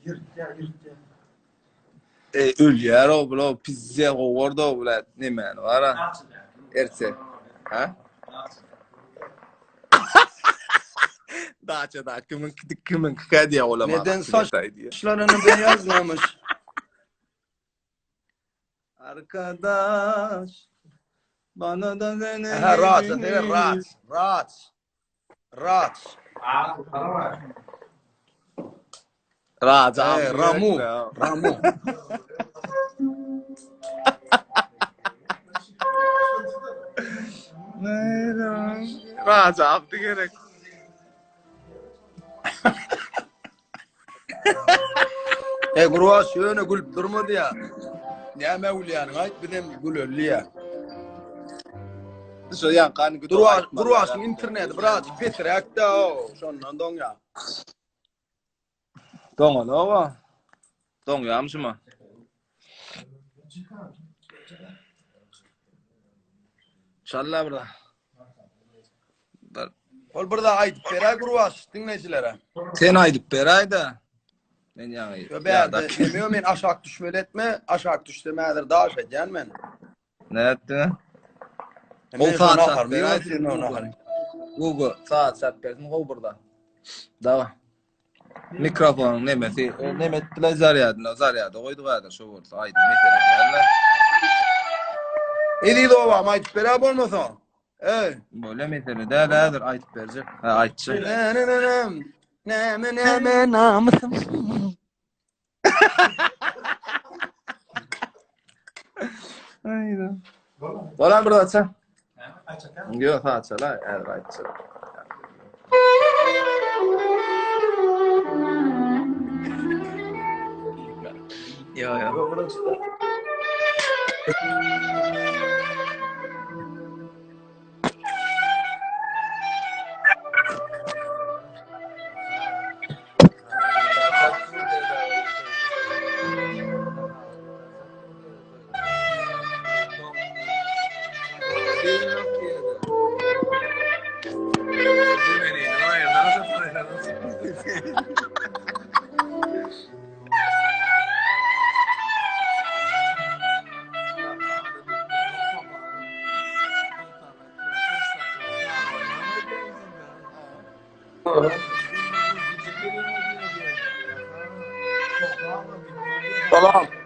Ýyrtýar, ýyrtýar. E, ölýär o bula pizze gowardy o bula nemäni bara. Erse. Ha? Daça da kimin kimin kika diýe olam. Neden saçlarını beyazlamış? Arkadaş bana da ne Aha, rahat, zaten rahat, rahat. Rahat. Rahat. Hey, Ramu, Ramu. Rahat abdi gerek. Ey Gurbaş ýöne gülüp durma diýä. Näme gülýäniň aýt bizem güleli diýä. Şo ýaňkany güdük Gurbaş aýtmaly. Gurbaşyň interneti biraz pesräk-de o, şondan doňýa. Doňanok-a. Doňýarmy şuma? Şalla bir. Bir. Ol bir daha aýdyp beräý Gurbaş diňleýjilere. Sen aýdyp beräý-de. Men ýaňy Yo bärde neme men aşak düşmeli etme, aşak düşsem häzir daş edýän men. Ne etdiň? Men O saat şony sat aharmy, beräý. sen ony aharmy? Google saat sat bersin gowy burada. Dawa. Mikrofonyň nemesi, e, neme etdiler zarýadyna, zarýada goýduk häzir şo bolsa aýdym mesele däldir. Eziz obam aýdyp berä bolmasa. Ey. Böyle mesele däl häzir aýdyp berjek. Ha aýtjak. Näme näme namysym. Aýda. Bolan bir zatça. Ýok, saatça la, häzir aýtjak. Ýok, ýok. Salam.